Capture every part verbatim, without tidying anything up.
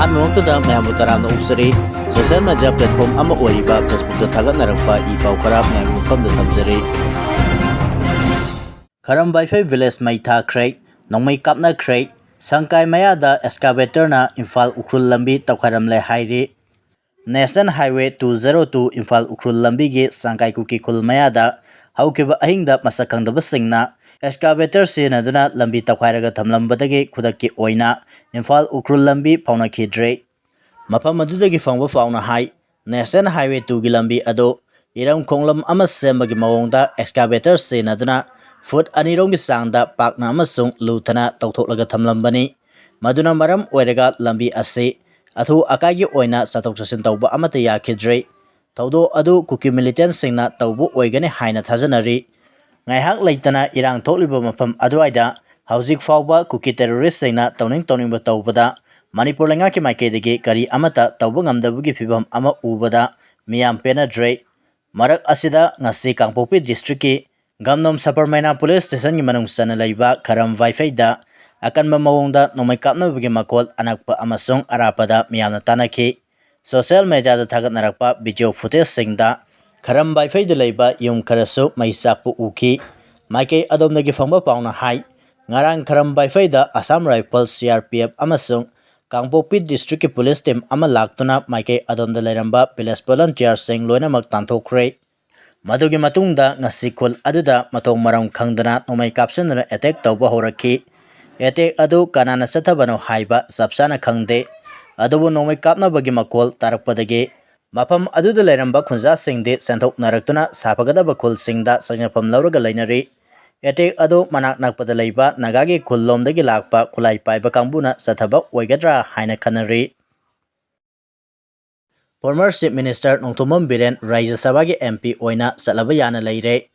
ꯑꯍꯥꯟꯕꯃꯛꯇꯗ ꯃꯌꯥꯝꯕꯨ ꯇꯔꯥꯝꯅ ꯑꯣꯛꯆꯔꯤ꯫ Social media platform ꯑꯃ ꯑꯣꯏꯔꯤꯕ Facebookꯇ ꯊꯥꯒꯠꯅꯔꯛꯄ ꯏ ꯄꯥꯎ ꯈꯔ ꯃꯌꯥꯝꯒꯤ ꯃꯐꯝꯗ ꯊꯝꯖꯔꯤ꯫ ꯈꯔꯝ ꯕꯥꯏꯐꯩ village ꯃꯩ ꯊꯥꯈ꯭ꯔꯦ, ꯅꯣꯡꯃꯩ ꯀꯥꯞꯅꯈ꯭ꯔꯦ, ꯁꯪꯀꯥꯏ ꯃꯌꯥꯗ excavatorꯅ ꯏꯝꯐꯥꯜ ꯎꯈ꯭ꯔꯨꯜ ꯂꯝꯕꯤ ꯇꯧꯈꯥꯏꯔꯝꯂꯦ ꯍꯥꯏꯔꯤ꯫ National Highway two zero two Imphal Ukhrul ꯂꯝꯕꯤꯒꯤ ꯁꯪꯀꯥꯏ ꯀꯨꯀꯤ ꯈꯨꯜ ꯃꯌꯥꯗ ꯍꯧꯈꯤꯕ ꯑꯍꯤꯡꯗ ꯃꯁꯛ ꯈꯪꯗꯕꯁꯤꯡꯅ excavator ꯁꯤꯖꯤꯟꯅꯗꯨꯅ ꯂꯝꯕꯤ ꯇꯧꯈꯥꯏꯔꯒ ꯊꯝꯂꯝꯕꯗꯒꯤ ꯈꯨꯗꯛꯀꯤ ꯑꯣꯏꯅ ꯏꯝꯐꯥꯜ ꯎꯈ꯭ꯔꯨꯜ ꯂꯝꯕꯤ ꯐꯥꯎꯅꯈꯤꯗ꯭ꯔꯦ꯫ ꯃꯐꯝ ꯑꯗꯨꯗꯒꯤ ꯐꯪꯕ ꯄꯥꯎꯅ ꯍꯥꯏ, National Highway twoꯒꯤ ꯂꯝꯕꯤ ꯑꯗꯨ ꯏꯔꯝ ꯈꯣꯡꯂꯝ ꯑꯃ ꯁꯦꯝꯕꯒꯤ ꯃꯑꯣꯡꯗ excavator ꯁꯤꯖꯤꯟꯅꯗꯨꯅ foot ꯑꯅꯤꯔꯣꯝꯒꯤ ꯆꯥꯡꯗ ꯄꯥꯛꯅ ꯑꯃꯁꯨꯡ ꯂꯨꯊꯅ ꯇꯧꯊꯣꯛꯂꯒ ꯊꯝꯂꯝꯕꯅꯤ꯫ ꯃꯗꯨꯅ ꯃꯔꯝ ꯑꯣꯏꯔꯒ ꯂꯝꯕꯤ ꯑꯁꯤ ꯑꯊꯨ ꯑꯀꯥꯏꯒꯤ ꯑꯣꯏꯅ ꯆꯠꯊꯣꯛ ꯆꯠꯁꯤꯟ ꯇꯧꯕ ꯑꯃꯠꯇ ꯌꯥꯈꯤꯗ꯭ꯔꯦ꯫ ꯊꯧꯗꯣꯛ ꯑꯗꯨ ꯀꯨꯀꯤ militantꯁꯤꯡꯅ ꯇꯧꯕ ꯑꯣꯏꯒꯅꯤ ꯍꯥꯏꯅ ꯊꯥꯖꯅꯔꯤ꯫ ꯉꯥꯏꯍꯥꯛ ꯂꯩꯇꯅ ꯏꯔꯥꯡ ꯊꯣꯛꯂꯤꯕ ꯃꯐꯝ ꯑꯗꯨꯋꯥꯏꯗ ꯍꯧꯖꯤꯛ ꯐꯥꯎꯕ ꯀꯨꯀꯤ terroristꯁꯤꯡꯅ ꯇꯧꯅꯤꯡ ꯇꯧꯅꯤꯡꯕ ꯇꯧꯕꯗ ꯃꯅꯤꯄꯨꯔ ꯂꯩꯉꯥꯛꯀꯤ ꯃꯥꯏꯀꯩꯗꯒꯤ ꯀꯔꯤ ꯑꯃꯠꯇ ꯇꯧꯕ ꯉꯝꯗꯕꯒꯤ ꯐꯤꯕꯝ ꯑꯃ ꯎꯕꯗ ꯃꯤꯌꯥꯝ ꯄꯦꯟꯅꯗ꯭ꯔꯦ꯫ ꯃꯔꯛ ꯑꯁꯤꯗ ꯉꯁꯤ ꯀꯥꯡꯄꯣꯛꯄꯤ districtꯀꯤ ꯒꯝꯅꯣꯝ ꯁꯕꯔꯃꯩꯅꯥ police stationꯒꯤ ꯃꯅꯨꯡ ꯆꯟꯅ ꯂꯩꯕ ꯈꯔꯝ ꯕꯥꯏꯐꯩꯗ ꯑꯀꯟꯕ ꯃꯑꯣꯡꯗ ꯅꯣꯡꯃꯩ ꯀꯥꯞꯅꯕꯒꯤ ꯃꯈꯣꯜ ꯑꯅꯛꯄ ꯑꯃꯁꯨꯡ ꯑꯔꯥꯞꯄꯗ ꯃꯤꯌꯥꯝꯅ ꯇꯥꯟꯅꯈꯤ꯫ Social mediaꯗ ꯊꯥꯒꯠꯅꯔꯛꯄ video footageꯁꯤꯡꯗ ꯈꯔꯝ ꯕꯥꯏꯐꯩꯗ ꯂꯩꯕ ꯌꯨꯝ ꯈꯔꯁꯨ ꯃꯩ ꯆꯥꯛꯄ ꯎꯈꯤ꯫ ꯃꯥꯏꯀꯩ ꯑꯗꯣꯝꯗꯒꯤ ꯐꯪꯕ ꯄꯥꯎꯅ ꯍꯥꯏ, ꯉꯔꯥꯡ ꯈꯔꯝ ꯕꯥꯏꯐꯩꯗ Assam Rifles, C R P F ꯑꯃꯁꯨꯡ ꯀꯥꯡꯄꯣꯛꯄꯤ districtꯀꯤ police team ꯑꯃ ꯂꯥꯛꯇꯨꯅ ꯃꯥꯏꯀꯩ ꯑꯗꯣꯝꯗ ꯂꯩꯔꯝꯕ village volunteerꯁꯤꯡ ꯂꯣꯏꯅꯃꯛ ꯇꯥꯟꯊꯣꯛꯈ꯭ꯔꯦ꯫ ꯃꯗꯨꯒꯤ ꯃꯇꯨꯡꯗ ꯉꯁꯤ ꯈꯨꯜ ꯑꯗꯨꯗ ꯃꯊꯣꯡ ꯃꯔꯝ ꯈꯪꯗꯅ ꯅꯣꯡꯃꯩ ꯀꯥꯞꯁꯤꯟꯗꯨꯅ attack ꯇꯧꯕ ꯍꯧꯔꯛꯈꯤ꯫ Attack ꯑꯗꯨ ꯀꯅꯥꯅ ꯆꯠꯊꯕꯅꯣ ꯍꯥꯏꯕ ꯆꯞ ꯆꯥꯅ ꯈꯪꯗꯦ, ꯑꯗꯨꯕꯨ ꯅꯣꯡꯃꯩ ꯀꯥꯞꯅꯕꯒꯤ ꯃꯈꯣꯜ ꯇꯥꯔꯛꯄꯗꯒꯤ ꯃꯐꯝ ꯑꯗꯨꯗ ꯂꯩꯔꯝꯕ ꯈꯨꯟꯖꯥꯁꯤꯡꯗꯤ ꯆꯦꯟꯊꯣꯛꯅꯔꯛꯇꯨꯅ ꯁꯥꯐꯒꯗꯕ ꯈꯨꯜꯁꯤꯡꯗ ꯆꯪꯖꯐꯝ ꯂꯧꯔꯒ ꯂꯩꯅꯔꯤ꯫ Attack ꯑꯗꯨ ꯃꯅꯥꯛ ꯅꯛꯄꯗ ꯂꯩꯕ ꯅꯥꯒꯥꯒꯤ ꯈꯨꯜ ꯂꯣꯝꯗꯒꯤ ꯂꯥꯛꯄ ꯈꯨꯠꯂꯥꯏ ꯄꯥꯏꯕ ꯀꯥꯡꯕꯨꯅ ꯆꯠꯊꯕ ꯑꯣꯏꯒꯗ꯭ꯔꯥ ꯍꯥꯏꯅ ꯈꯟꯅꯔꯤ꯫ Former Chief Minister Nongthombam Biren ꯔꯥꯖ꯭ꯌ ꯁꯚꯥꯒꯤ M P ꯑꯣꯏꯅ ꯆꯠꯂꯕ ꯌꯥꯅ ꯂꯩꯔꯦ꯫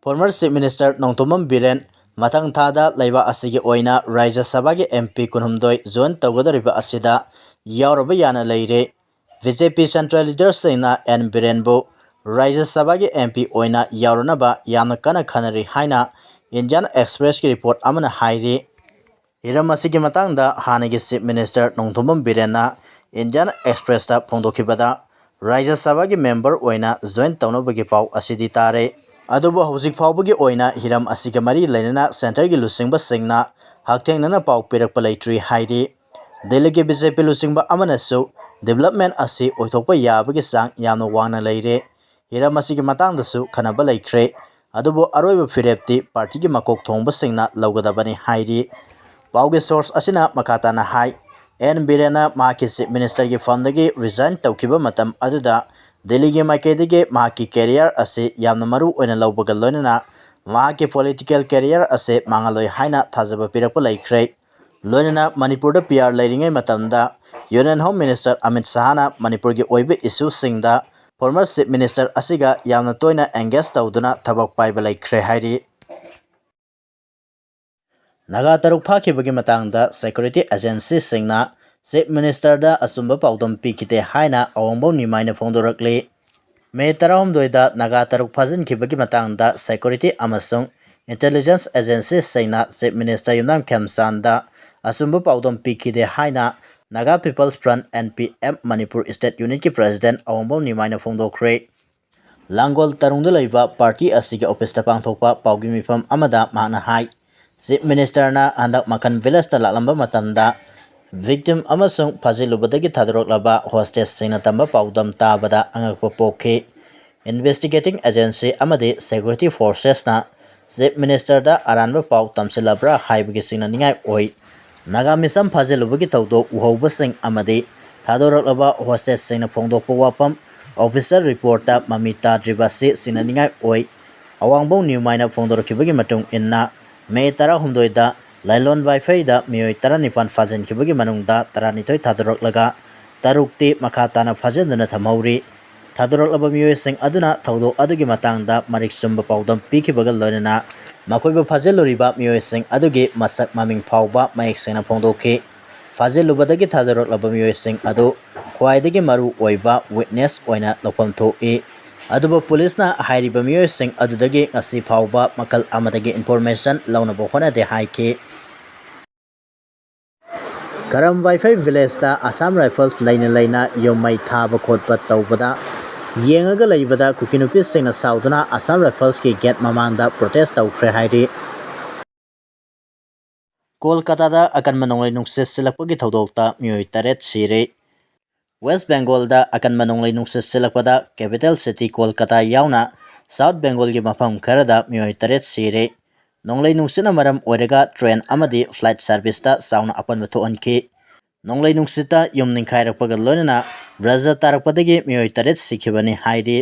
Former Chief Minister Nongthombam Biren ꯃꯊꯪ ꯊꯥꯗ ꯂꯩꯕꯥꯛ ꯑꯁꯤꯒꯤ ꯑꯣꯏꯅ ꯔꯥꯖ꯭ꯌ ꯁꯚꯥꯒꯤ M P ꯀꯨꯟꯍꯨꯝꯗꯣꯏ join ꯇꯧꯒꯗꯧꯔꯤꯕ ꯑꯁꯤꯗ ꯌꯥꯎꯔꯕ ꯌꯥꯅ ꯂꯩꯔꯦ꯫ B J P central leaderꯁꯤꯡꯅ N ꯕꯤꯔꯦꯟꯕꯨ ꯔꯥꯖ꯭ꯌ ꯁꯚꯥꯒꯤ M P ꯑꯣꯏꯅ ꯌꯥꯎꯔꯅꯕ ꯌꯥꯝꯅ ꯀꯟꯅ ꯈꯟꯅꯔꯤ ꯍꯥꯏꯅ Indian Expressꯀꯤ report ꯑꯃꯅ ꯍꯥꯏꯔꯤ꯫ ꯍꯤꯔꯝ ꯑꯁꯤꯒꯤ ꯃꯇꯥꯡꯗ ꯍꯥꯟꯅꯒꯤ Chief Minister ꯅꯣꯡꯊꯣꯝꯕꯝ ꯕꯤꯔꯦꯟꯅ Indian Expressꯇ ꯐꯣꯡꯗꯣꯛꯈꯤꯕꯗ, ꯔꯥꯖ꯭ꯌ ꯁꯚꯥꯒꯤ member ꯑꯣꯏꯅ join ꯇꯧꯅꯕꯒꯤ ꯄꯥꯎ ꯑꯁꯤꯗꯤ ꯇꯥꯔꯦ꯫ ꯑꯗꯨꯕꯨ ꯍꯧꯖꯤꯛ ꯐꯥꯎꯕꯒꯤ ꯑꯣꯏꯅ ꯍꯤꯔꯝ ꯑꯁꯤꯒ ꯃꯔꯤ ꯂꯩꯅꯅ centreꯒꯤ ꯂꯨꯆꯤꯡꯕꯁꯤꯡꯅ ꯍꯛꯊꯦꯡꯅꯅ ꯄꯥꯎ ꯄꯤꯔꯛꯄ ꯂꯩꯇ꯭ꯔꯤ ꯍꯥꯏꯔꯤ꯫ ꯗꯦꯜꯂꯤꯒꯤ BJP ꯂꯨꯆꯤꯡꯕ ꯑꯃꯅꯁꯨ development ꯑꯁꯤ ꯑꯣꯏꯊꯣꯛꯄ ꯌꯥꯕꯒꯤ ꯆꯥꯡ ꯌꯥꯝꯅ ꯋꯥꯡꯅ ꯂꯩꯔꯦ꯫ ꯍꯤꯔꯝ ꯑꯁꯤꯒꯤ ꯃꯇꯥꯡꯗꯁꯨ ꯈꯟꯅꯕ ꯂꯩꯈ꯭ꯔꯦ꯫ ꯑꯗꯨꯕꯨ ꯑꯔꯣꯏꯕ ꯐꯤꯔꯦꯞꯇꯤ partyꯒꯤ ꯃꯀꯣꯛ ꯊꯣꯡꯕꯁꯤꯡꯅ ꯂꯧꯒꯗꯕꯅꯤ ꯍꯥꯏꯔꯤ꯫ ꯄꯥꯎꯒꯤ source ꯑꯁꯤꯅ ꯃꯈꯥ ꯇꯥꯅ ꯍꯥꯏ, ꯑꯦꯟ ꯕꯤꯔꯦꯟꯅ ꯃꯍꯥꯛꯀꯤ Chief Ministerꯒꯤ ꯐꯝꯗꯒꯤ resign ꯇꯧꯈꯤꯕ ꯃꯇꯝ ꯑꯗꯨꯗ ꯗꯦꯜꯂꯤꯒꯤ ꯃꯥꯏꯀꯩꯗꯒꯤ ꯃꯍꯥꯛꯀꯤ career ꯑꯁꯤ ꯌꯥꯝꯅ ꯃꯔꯨ ꯑꯣꯏꯅ ꯂꯧꯕꯒ ꯂꯣꯏꯅꯅ ꯃꯍꯥꯛꯀꯤ political career ꯑꯁꯤ ꯃꯥꯡꯍꯜꯂꯣꯏ ꯍꯥꯏꯅ ꯊꯥꯖꯕ ꯄꯤꯔꯛꯄ ꯂꯩꯈ꯭ꯔꯦ꯫ ꯂꯣꯏꯅꯅ ꯃꯅꯤꯄꯨꯔꯗ PR ꯂꯩꯔꯤꯉꯩ ꯃꯇꯝꯗ Union Home Minister ꯑꯃꯤꯠ ꯁꯍꯥꯅ ꯃꯅꯤꯄꯨꯔꯒꯤ ꯑꯣꯏꯕ issueꯁꯤꯡꯗ former Chief Minister ꯑꯁꯤꯒ ꯌꯥꯝꯅ ꯇꯣꯏꯅ engage ꯇꯧꯗꯨꯅ ꯊꯕꯛ ꯄꯥꯏꯕ ꯂꯩꯈ꯭ꯔꯦ ꯍꯥꯏꯔꯤ꯫ ꯅꯥꯒꯥ ꯇꯔꯨꯛ ꯐꯥꯈꯤꯕꯒꯤ ꯃꯇꯥꯡꯗ security agencyꯁꯤꯡꯅ Chief Ministerꯗ ꯑꯆꯨꯝꯕ ꯄꯥꯎꯗꯝ ꯄꯤꯈꯤꯗꯦ ꯍꯥꯏꯅ ꯑꯋꯥꯡꯕꯧ ꯅꯤꯃꯥꯏꯅ ꯐꯣꯡꯗꯣꯔꯛꯂꯤ꯫ ꯃꯦ ꯇꯔꯥꯍꯨꯝꯗꯣꯏꯗ ꯅꯥꯒꯥ ꯇꯔꯨꯛ ꯐꯥꯖꯤꯟꯈꯤꯕꯒꯤ ꯃꯇꯥꯡꯗ security ꯑꯃꯁꯨꯡ intelligence agencyꯁꯤꯡꯅ Chief Minister ꯌꯨꯝꯅꯥꯝ ꯈꯦꯝꯆꯥꯟꯗ ꯑꯆꯨꯝꯕ ꯄꯥꯎꯗꯝ ꯄꯤꯈꯤꯗꯦ ꯍꯥꯏꯅ Naga People's Front, NPF, Manipur state unitꯀꯤ president ꯑꯋꯥꯡꯕꯧ ꯅꯤꯃꯥꯏꯅ ꯐꯣꯡꯗꯣꯛꯈ꯭ꯔꯦ꯫ ꯂꯥꯡꯒꯣꯜ ꯇꯔꯨꯡꯗ ꯂꯩꯕ party ꯑꯁꯤꯒꯤ officeꯇ ꯄꯥꯡꯊꯣꯛꯄ ꯄꯥꯎꯒꯤ ꯃꯤꯐꯝ ꯑꯃꯗ ꯃꯍꯥꯛꯅ ꯍꯥꯏ, Chief Ministerꯅ ꯍꯟꯗꯛ ꯃꯈꯟ villageꯇ ꯂꯥꯛꯂꯝꯕ ꯃꯇꯝꯗ victim ꯑꯃꯁꯨꯡ ꯐꯥꯖꯤꯜꯂꯨꯕꯗꯒꯤ ꯊꯥꯗꯣꯔꯛꯂꯕ hostageꯁꯤꯡꯅ ꯇꯝꯕ ꯄꯥꯎꯗꯝ ꯇꯥꯕꯗ ꯑꯉꯛꯄ ꯄꯣꯛꯈꯤ꯫ Investigating agency ꯑꯃꯗꯤ security forcesꯅ Chief Ministerꯗ ꯑꯔꯥꯟꯕ ꯄꯥꯎ ꯇꯝꯁꯤꯜꯂꯕ꯭ꯔꯥ ꯍꯥꯏꯕꯒꯤ ꯆꯤꯡꯅꯅꯤꯡꯉꯥꯏ ꯑꯣꯏ꯫ ꯅꯥꯒꯥ ꯃꯤꯆꯝ ꯐꯥꯖꯤꯜꯂꯨꯕꯒꯤ ꯊꯧꯗꯣꯛ ꯎꯍꯧꯕꯁꯤꯡ ꯑꯃꯗꯤ ꯊꯥꯗꯣꯔꯛꯂꯕ hostageꯁꯤꯡꯅ ꯐꯣꯡꯗꯣꯛꯄ ꯋꯥꯐꯝ, official reportꯇ ꯃꯃꯤ ꯇꯥꯗ꯭ꯔꯤꯕ ꯑꯁꯤ ꯆꯤꯡꯅꯅꯤꯡꯉꯥꯏ ꯑꯣꯏ꯫ ꯑꯋꯥꯡꯕꯧ ꯅꯤꯎꯃꯥꯏꯅ ꯐꯣꯡꯗꯣꯔꯛꯈꯤꯕꯒꯤ ꯃꯇꯨꯡ ꯏꯟꯅ, ꯃꯦ ꯇꯔꯥꯍꯨꯝꯗꯣꯏꯗ ꯂꯥꯏꯂꯣꯟ ꯋꯥꯏꯐꯩꯗ ꯃꯤꯑꯣꯏ ꯇꯔꯥꯅꯤꯄꯥꯟ ꯐꯥꯖꯤꯟꯈꯤꯕꯒꯤ ꯃꯅꯨꯡꯗ ꯇꯔꯥꯅꯤꯊꯣꯏ ꯊꯥꯗꯣꯔꯛꯂꯒ, ꯇꯔꯨꯛꯇꯤ ꯃꯈꯥ ꯇꯥꯅ ꯐꯥꯖꯤꯟꯗꯨꯅ ꯊꯝꯍꯧꯔꯤ꯫ ꯊꯥꯗꯣꯔꯛꯂꯕ ꯃꯤꯑꯣꯏꯁꯤꯡ ꯑꯗꯨꯅ ꯊꯧꯗꯣꯛ ꯑꯗꯨꯒꯤ ꯃꯇꯥꯡꯗ ꯃꯔꯤꯛ ꯆꯨꯝꯕ ꯄꯥꯎꯗꯝ ꯄꯤꯈꯤꯕꯒ ꯂꯣꯏꯅꯅ ꯃꯈꯣꯏꯕꯨ ꯐꯥꯖꯤꯜꯂꯨꯔꯤꯕ ꯃꯤꯑꯣꯏꯁꯤꯡ ꯑꯗꯨꯒꯤ ꯃꯁꯛ ꯃꯃꯤꯡ ꯐꯥꯎꯕ ꯃꯌꯦꯛ ꯁꯦꯡꯅ ꯐꯣꯡꯗꯣꯛꯈꯤ꯫ ꯐꯥꯖꯤꯜꯂꯨꯕꯗꯒꯤ ꯊꯥꯗꯣꯔꯛꯂꯕ ꯃꯤꯑꯣꯏꯁꯤꯡ ꯑꯗꯨ ꯈ꯭ꯋꯥꯏꯗꯒꯤ ꯃꯔꯨ ꯑꯣꯏꯕ witness ꯑꯣꯏꯅ ꯂꯧꯐꯝ ꯊꯣꯛꯏ꯫ ꯑꯗꯨꯕꯨ ꯄꯨꯂꯤꯁꯅ ꯍꯥꯏꯔꯤꯕ ꯃꯤꯑꯣꯏꯁꯤꯡ ꯑꯗꯨꯗꯒꯤ ꯉꯁꯤ ꯐꯥꯎꯕ ꯃꯈꯜ ꯑꯃꯗꯒꯤ information ꯂꯧꯅꯕ ꯍꯣꯠꯅꯗꯦ ꯍꯥꯏꯈꯤ꯫ ꯀꯔꯝ ꯋꯥꯏꯐꯩ ꯚꯤꯂꯦꯖꯇ ꯑꯁꯥꯝ ꯔꯥꯏꯐꯜꯁ ꯂꯩꯅ ꯂꯩꯅ ꯌꯨꯝ ꯃꯩ ꯊꯥꯕ ꯈꯣꯠꯄ ꯇꯧꯕꯗ ꯌꯦꯡꯉꯒ ꯂꯩꯕꯗ ꯀꯨꯀꯤ ꯅꯨꯄꯤꯁꯤꯡꯅ ꯁꯥꯎꯗꯨꯅ ꯑꯁꯥꯝ ꯔꯥꯏꯐꯜꯁꯀꯤ ꯒꯦꯠ ꯃꯃꯥꯡꯗ ꯄ꯭ꯔꯣꯇꯦꯁ ꯇꯧꯈ꯭ꯔꯦ ꯍꯥꯏꯔꯤ꯫ ꯀꯣꯜꯀꯇꯥꯗ ꯑꯀꯟꯕ ꯅꯣꯡꯂꯩ ꯅꯨꯡꯁꯤꯠ ꯁꯤꯜꯂꯛꯄꯒꯤ ꯊꯧꯗꯣꯛꯇ ꯃꯤꯑꯣꯏ ꯇꯔꯦꯠ ꯁꯤꯔꯦ꯫ ꯋꯦꯁ ꯕꯦꯡꯒꯣꯜꯗ ꯑꯀꯟꯕ ꯅꯣꯡꯂꯩ ꯅꯨꯡꯁꯤꯠ ꯁꯤꯜꯂꯛꯄꯗ ꯀꯦꯄꯤꯇꯦꯜ ꯁꯤꯇꯤ ꯀꯣꯜꯀꯇꯥ ꯌꯥꯎꯅ ꯁꯥꯎꯠ ꯕꯦꯡꯒꯣꯜꯒꯤ ꯃꯐꯝ ꯈꯔꯗ ꯃꯤꯑꯣꯏ ꯇꯔꯦꯠ ꯁꯤꯔꯦ꯫ ꯅꯣꯡꯂꯩ ꯅꯨꯡꯁꯤꯠꯅ ꯃꯔꯝ ꯑꯣꯏꯔꯒ ꯇ꯭ꯔꯦꯟ ꯑꯃꯗꯤ ꯐ꯭ꯂꯥꯏꯠ ꯁꯥꯔꯚꯤꯁꯇ ꯆꯥꯎꯅ ꯑꯄꯟꯕ ꯊꯣꯛꯍꯟꯈꯤ꯫ ꯅꯣꯡꯂꯩ ꯅꯨꯡꯁꯤꯠꯇ ꯌꯨꯝ ꯅꯤꯡꯈꯥꯏꯔꯛꯄꯒ ꯂꯣꯏꯅꯅ ꯕ꯭ꯔꯖ ꯇꯥꯔꯛꯄꯗꯒꯤ ꯃꯤꯑꯣꯏ ꯇꯔꯦꯠ ꯁꯤꯈꯤꯕꯅꯤ ꯍꯥꯏꯔꯤ꯫